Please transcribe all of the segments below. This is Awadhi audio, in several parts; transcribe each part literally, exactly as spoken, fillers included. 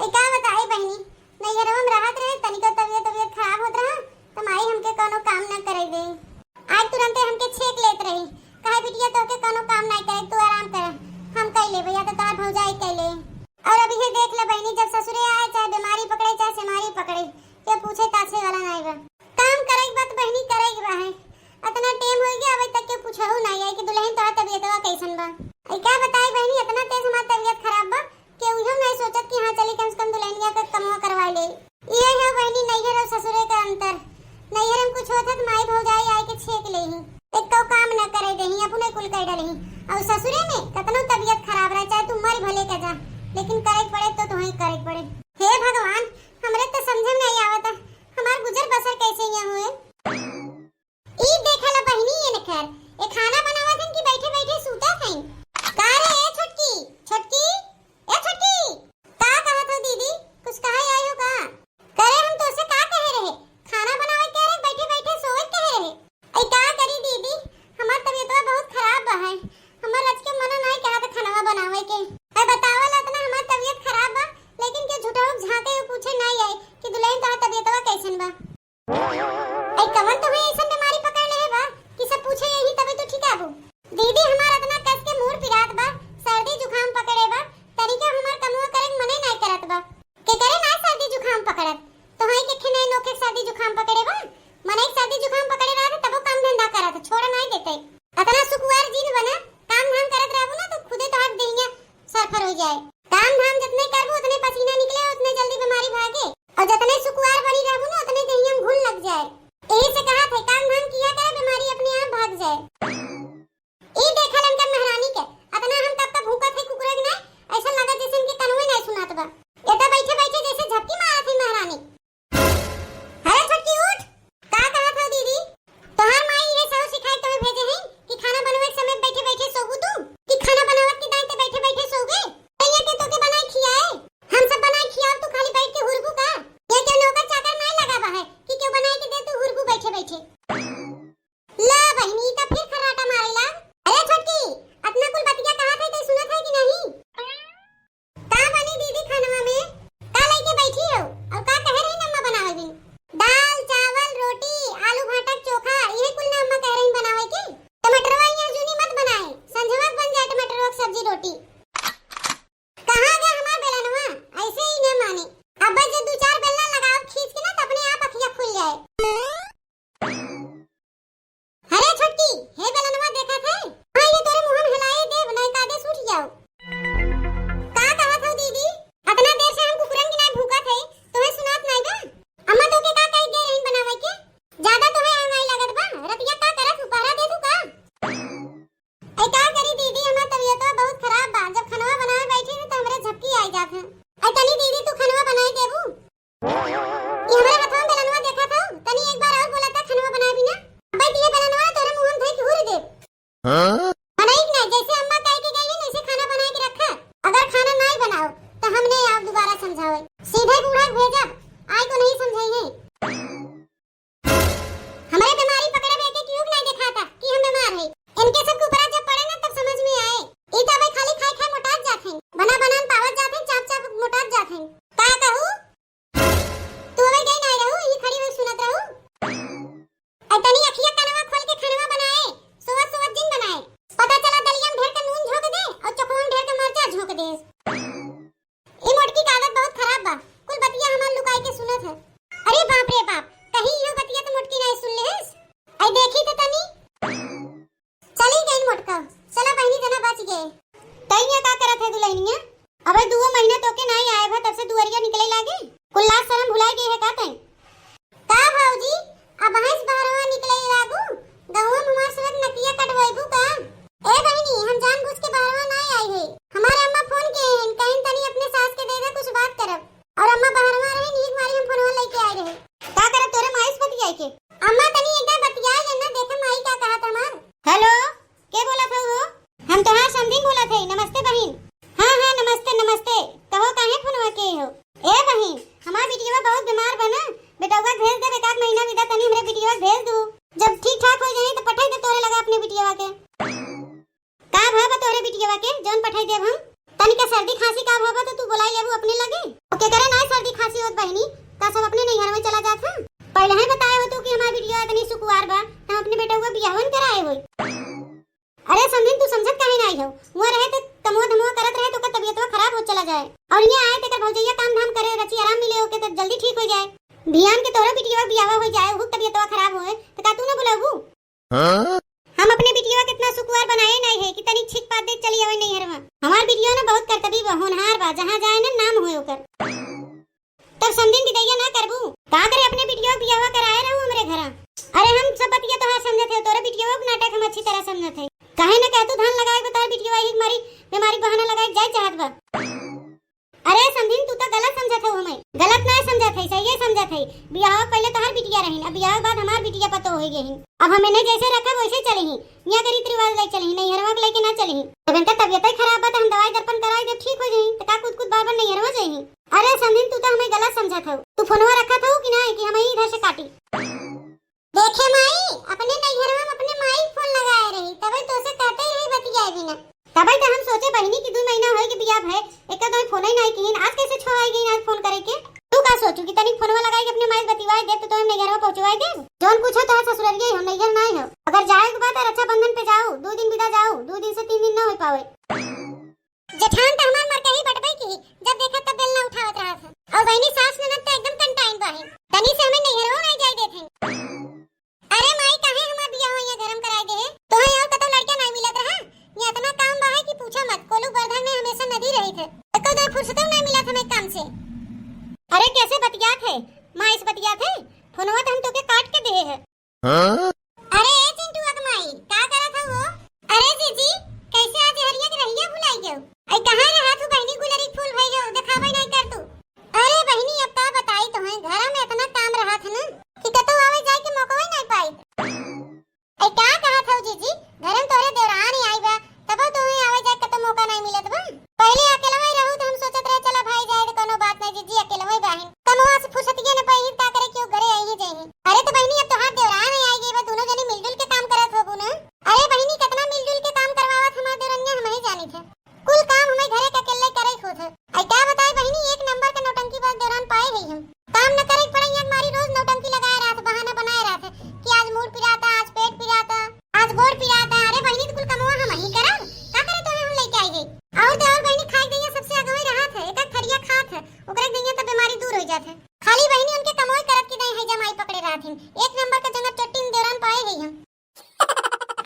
ए, का बताई बहिनी, नैहरवा में रहत रहे, तनिको तबियत, तबियत खराब होत रहा, त माई हमके कौनो काम ना करे दे। आज तुरंते हमके छेक लेत रही, कहे, "बिटिया, तोहके कौनो काम ना करे, तू आराम कर, हम कई लेबे, या तो तोहार भौजाई कई ले।" और अब ये देख ले बहिनी, जब ससुरे आए, चाहे बीमारी पकड़े, चाहे सेमारी पकड़े, के पूछे ताछे वाला नाई बा। काम करे के बा त बहिनी, करे के बा है। अतना टेम हो गया, अबे तक के पूछहु नाई आए कि दुल्हन, तोहार तबियतवा कैसन बा? आई का बताई बहिनी, अतना तेज हमार तबियत खराब बा कि उहो नाई सोचत कि हाँ, चली कम से कम दुल्हनिया का कमवा करवा ले। ये है बहिनी, नैहर और ससुरे का अंतर। नैहर में कुछ होत है त माई भौजाई आए के छेक लेही, एक्को काम न करे देही, अपने कुल कर डलही। और ससुरे में कतनो तबियत खराब रहे, चाहे तू मर भले का जा, लेकिन करे के पड़े तो तुम्हें करे के पड़े। हे भगवान, हमरे तो समझ में नहीं आवता, हमार गुजर बसर कैसे यहाँ हुए? ई देखा ला बहिनी, ये नखर, ए खाना बनावत हन कि बैठे बैठे सूतत हन? का रे, ए छोटकी, छोटकी, ए छोटकी, का कहत हो दीदी? कुछ कहे आई हो का? करे हम तोसे का कहे रहे? खाना बनावे के रहे, बैठे बैठे सोवे के रहे। ऐ का करी दीदी, हमार तबियतवा बहुत खराब बा है, हमार रच के मना नाई कहा था खाना बनावे के। ऐ बतावल इतना हमार तबियत खराब बा, लेकिन के झूठा झांके पूछे नाई आए कि दुल्हन तोहार तबियतवा कैसन बा? ऐ कवन तोहे ऐसन बीमारी पकड़ लेहे बा कि सब पूछे यही तबे तू ठीक आबू? दीदी, हमार अतना कस के मूड़ पिरात बा, सर्दी जुकाम पकड़े बा, तनिका हमार कमवा करे के मने नाय करत बा। के करे ना सर्दी जुकाम पकड़त? तोहाई के खेने नोखे सर्दी जुकाम पकड़े बा? मने सर्दी जुकाम पकड़े रहत तबो काम धंधा करत, छोड़ नाय देते। अतना सुकुवार जिन बना, काम धाम करत रहबू ना तो खुदे तोहार देहिया सरफर हो जाए। काम धाम जतने करबू, उतने पसीना निकले, उतने जल्दी बीमारी भागे। और जतने सुकुवार बनी रहबू ना, उतने देहिया में घुन लग जाए। यही से कहा थे, काम धाम किया करे, बीमारी अपने आप भाग जाए। ई देखल इनकर मेहरानी के, अतना हम तब तक भूखत है कुकुरे के नाय, ऐसा लगा जैसे इनके कनवे नाय सुनात बा। ये तो बैठे बैठे जैसे झपकी मारत है मेहरानी। अरे छोटकी उठ, का कहत हो दीदी? तोहार माई ये सब सिखाए तोहे भेजे हैं कि खाना बनवे के समय बैठे बैठे सोबू तू, कि खाना बनावत के दाई ते बैठे बैठे सोगे? ये के तोके बनाए खियाए? हम सब बनाए खियाओ, तू खाली बैठ के हुरबू का? ये के नौकर चाकर नाय लगा बा है कि क्यों बनाए के दे तू हुरबू बैठे बैठे? ला बहिनी, ई त फिर खर्राटा मारे लाग। अरे छोटकी, अतना कुल बतिया कहत है, ते सुनत है कि नहीं? का बनी दीदी खानवा में? का लइके बैठी हो? और का कहे रही अम्मा बनावे दिन? दाल, चावल, रोटी, आलू भाटा के चोखा, इहे कुल ना अम्मा कह रही बनावे के। टमाटरवा यहाँ जूनी मत बनाए, संझवा बन जाए टमाटरवा के सब्जी रोटी। कहाँ गया हमार बेलनवा? ऐसे ही न माने। अब बस जे दू चार बेलना लगाओ खींच के ना, तो अपने आप अखिया खुल जाए। अरे छोटकी, हे बेलनवा देखत है? हाँ, ये तोरे मुँह में हिलाए देब, नहीं का दे सूट जाओ। का कहत हो दीदी? अतना देर से हम कुकुरन की नाई भूकत है, तुम्हें सुनात नाई बा? अम्मा तोके का कही दे रही बनावे के? ज्यादा तुम्हें आंगाई लगत बा? रतिया का करत हूँ, पहरा दे दूँ का? ऐ का करी दीदी, हमार तबियतवा बहुत खराब बा। जब खनवा बनावे बैठी न, त हमरे झपकी आई जात है। ऐ तनी दीदी, तू खनवा बनाई देबू? ई हमरा हथवा में बेलनवा देखत हऊ? तनी एक बार और बोला त खनवा बनाई भी ना। अबे दिए बेलनवा तोरे मुंह में धई के हुर देब। हाँ? बनाई कि ना, जैसे अम्मा कह के गई है, वैसे खाना बनाई के रखा। अगर खाना नाई बनाओ, त हमने आओ दोबारा समझावे। सीधे बूढ़ा के भेजब, आई को नहीं समझाई है। हमरे बीमारी पकड़े बे के क्यों नहीं दिखाता कि हम बीमार है। इनके सब के ऊपर जब पड़े ना तब समझ में आए। ई तो अबे खाली खाए खाए मोटात जात हैं। बना बनान पावत जात हैं, चाप चाप मोटात जात हैं। का कहू? तू अबे गई नहीं रहू, ये खड़ी हुई सुनत रहू। और तनी अखिया कनवा खोल के खनवा बनाए, सोवत सोवत जिन बनाए। पता चला दलिया में ढेर का नून झोंक दे और चोखवा में ढेर का मरचा झोंक दे। ई मोटकी का आदत बहुत खराब बा, कुल बतिया हमार लुकाई के सुनत है। अरे बाप रे बाप, कहीं इहो बतिया तो मोटकी नहीं सुन लेहस। आई देखी तो तनी। चली गई मोटका, चला बहिनी जना बच गए। तैया का करत है दुल्हनिया? अबे दुओ महीना तोके नहीं आए भा, तब से दुआरिया निकले लागे। कुल लाज शरम भुलाई गई है का तैं? का भौजी, अब भैंस बहरवा निकले लागू? गहुआ में हमार सड़क नकिया कटवाइबू का? ए बहिनी, हम जानबूझ के बहरवा नाय आई है। हमार अम्मा फोन किए हैं, कहीं तनी अपने सास के दे दे, कुछ बात करब। और अम्मा बहरवा रहे, नीक मारी हम फोनवा लेके आए रहे। का करब तोरे माई से बतियाई के? अम्मा तनी एक बार बतिया लेना, देखे माई का कहत हमार। हेलो, के बोलत हऊ हो? हम तोहार समधिन बोलत हई। नमस्ते बहिन। हाँ, हाँ, नमस्ते, नमस्ते। कहो काहे फोनवा के हो? ए बहिन, हमार बिटिया बहुत बीमार बा ना, बेटवा के भेज दे, एक आध महीना विदा तनी हमरे बिटिया के भेज दू। जब ठीक ठाक हो जाए तो पठाई दे तोरे लगा अपने बिटिया के। का भा बा तोरे बिटिया के जौन पठाई देब हम? तनिका सर्दी खांसी का भा बा तो तू बुलाई लेबू अपने लगे। और केकरे नाहीं सर्दी खांसी होत बहिनी, का सब अपने नैहर में चला जात हैं? पहिले ही बताए होतू कि हमार बिटिया इतनी सुकुवार बा, त हम अपने बेटवा बियाहवन कराए होई। अरे समधिन, तू समझत काहे नाहीं हो? हुआँ रहे त कमवा धमवा करत रहे त ओकर तबियतवा खराब होत चला जाए, और हियाँ आए त एकर भौजैया काम धाम करे, रची आराम मिले ओके त जल्दी ठीक होइ जाए। बिहान के तोहरा बिटिया बियाहवा होइ जाए, ओहू तबियतवा खराब होए त का तू ना बुलाबू? हाँ? हम अपने बिटिया के इतना सुकुवार बनाए नाहीं है कि तनी छिक पात दे चली आवे नैहरवा। हमार बिटिया ना बहुत करतबी बा, होनहार बा, जहाँ जाए ना नाम होए ओकर। तब समधिन बिदैया ना करबू? का करे अपने बिटिया के बियाहवा कराए रहू हमरे घरा। अरे हम सब बतिया तोहार समझत है, तोरे बिटिया के नाटक हम अच्छी तरह समझत है। काहे न कहतू धान लगाए को तोहार बिटिया ही मारी बीमारी बहाना लगाए जाए चाहत बा। अरे समधिन, तू तो गलत समझत हो हमें। गलत ना समझत है, सही समझत है। बियाह पहिले तोहार बिटिया रहीन, अब बियाह बाद हमार बिटिया पतो हो गई। अब हम इन्हें जैसे रखब वैसे चले ही, यहाँ के रीति रिवाज ले चले ही, नैहरवा के लेके ना चले ही। अब इनका तबियत ही खराब बा त हम दवाई दर्पण कराई देब, ठीक हो जाई, त का कूद कूद बार बार नैहरवा जाई? अरे समधिन, तू तो हमें गलत समझत हो। तू फोनवा रखत हो कि ना कि हम इधर से काटी? देखे माई, अपने नैहरवा में अपने माई फोन लगाए रही, तबे तोसे कहते ही रही बतियाए बिना। तबे तो हम सोचे बहिनी कि दू महीना होए के बियाह भए, एक तो फोन ही नहीं किहिन, आज कैसे छो आई गई आज फोन करे के? तू का सोचू कि तनिक फोनवा लगाई के अपने माई से बतिवाए दे, तो तोहे नैहरवा पहुँचवाए दे? जौन कुछ हो तोहार ससुररिया ही हो, नैहर नाहीं हो। अगर जाए के बात है रक्षाबंधन पे जाओ, दो दिन बिदा जाओ, दो दिन से तीन दिन ना हो पावे। जेठान त हमार मरकही बटबे की, जब देखत तब बेलना उठावत रहत है। और बहिनी सास ननद त एकदम कंटाइन बाहिन, तनी से हमें नैहरवा नहीं जाए देत हैं। अरे माई, काहे हमार बियाह यहाँ घर में कराए दे है? तोहे और कतौ लड़का नहीं मिलत रहा? ये इतना काम बा है कि पूछा मत। कोलू बरधर में हमेशा नदी रही थे, एको दो फुर्सतों नहीं मिलत हमें काम से। अरे कैसे बतियात है माई से बतियात है, फोनवा तो हम तोके काट के दे है। हाँ? अरे ए चिंटू के माई, का करत हऊ हो? अरे जीजी, कैसे आज हरिया के रहिया भुलाई गयो? आई कहाँ रहा तू बहिनी गुलरी फूल भई गयो, देखावे नहीं कर तू। अरे बहिनी, अब का बताई तुम्हें, घर में इतना काम रहा था ना कि कतौ आवे जाए के मौका ही नहीं पाई। आई का कहा था जीजी, घर में तोरे देवरान ही आई बा, तब तुम्हें आवे जाए कतौ मौका नहीं मिलत बा। पहले अकेलवा ही रहू तो हम सोचत रहे चला भाई जाए तो कोनो बात नहीं जीजी, अकेलवा ही बाहिन। कमवा से फुर्सतिया न पाई, का करे क्यों घरे आई ही जाई। अरे तो बहिनी, अब तोहार देवरान ही आई गई बा, दोनों जनी मिलजुल के काम करत होबू ना। अरे बहिनी, कितना मिलजुल के काम करवावत हमार देवरनिया, हम ही जानी थे। कुल काम हमें घरे के अकेले करे होत है। आई का बताई बहिनी, एक नंबर के नौटंकी बाज देवरान पाए है हम। काम न करे के पड़े, यहाँ मारी रोज नौटंकी लगाए रहत, बहाना बनाए रहत कि आज मूड़ पिराता, आज पेट पिराता, आज गोड़ पिराता। अरे बहिनी, तो कुल कमवा हम ही करब, का करे तोहे हम लेके आई गई। और तो और बहिनी, खाए के दैया सबसे अगवे रहत है, एक एक थरिया खात है, ओकरे के दैया तो बीमारी दूर हो जात है। खाली बहिनी उनके कमोई करत की दई है जमाई पकड़े रहत हिन, एक नंबर के जंगर चोट्टी में देवरान पाए है हम।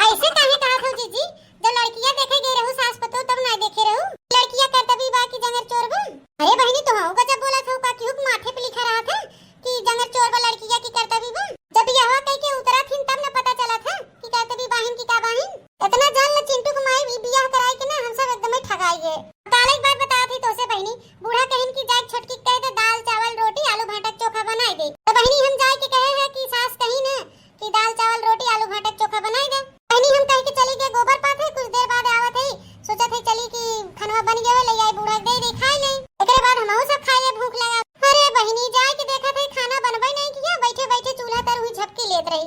ऐसे काहे कहत हो जीजी? जब लड़किया देखे गए रहू सास पतोह तब ना देखे रहू? लड़किया करतबी बा कि जंगर चोर बा? अरे बहिनी, तोहू गजब बोलत हो का? केहू के माथे पे लिखा रहत है कि जंगर चोर बा लड़किया की करतबी बा? जब बियाहवा कह के उतरत हिन तब न पता चलत है कि करतबी बाहिन की का बाहिन? इतना जान ल चिंटू के माई भी बियाह कराई के ना हम सब एकदम ठगाई गए। काले एक बात बता थी तोसे बहिनी, बूढ़ा कहिन कि जाए छोटकी कह दे दाल चावल रोटी आलू भाटा चोखा बनाई दे। तो बहिनी हम जाए के कहे है कि सास कही ना कि दाल चावल रोटी आलू भाटा चोखा बनाई दे। बहिनी हम कह के चली गए गोबर पाथे, कुछ देर बाद आवत है, सोचत है चली कि खनवा बन गया ले आई बूढ़ा दे दे खाए ले। एकरे बाद हमहू सब खाए ले, भूख लगा। अरे बहिनी जाए के देखत है खाना बनबे नहीं किया, बैठे बैठे चूल्हा तर हुई झपकी लेत रही।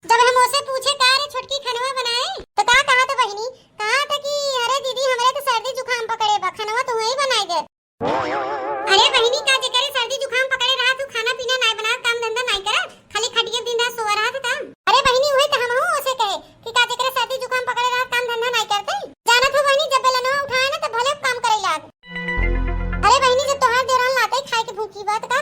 जब हम ओसे पूछे का रे छोटकी खनवा बनाए, तो का कहा तो बहिनी, कहा था कि अरे दीदी हमरे तो सर्दी जुकाम पकड़े बा, खनवा तू ही बनाई दे। अरे बहिनी का जेकरे सर्दी जुकाम पकड़े रहा तू खाना पीना नाई बनाओ, काम धंधा नाई करत, खाली खटिया दिन रात सोवा रहा था का? अरे बहिनी उहे तो हमहू ओसे कहे कि का जेकरे सर्दी जुकाम पकड़े रहा काम धंधा नाई करते। जानत हो बहिनी जब बेलनवा उठाए ना तो भले काम करे लाग। अरे बहिनी जब तोहार देवरान लाते खाए के भूखी बात का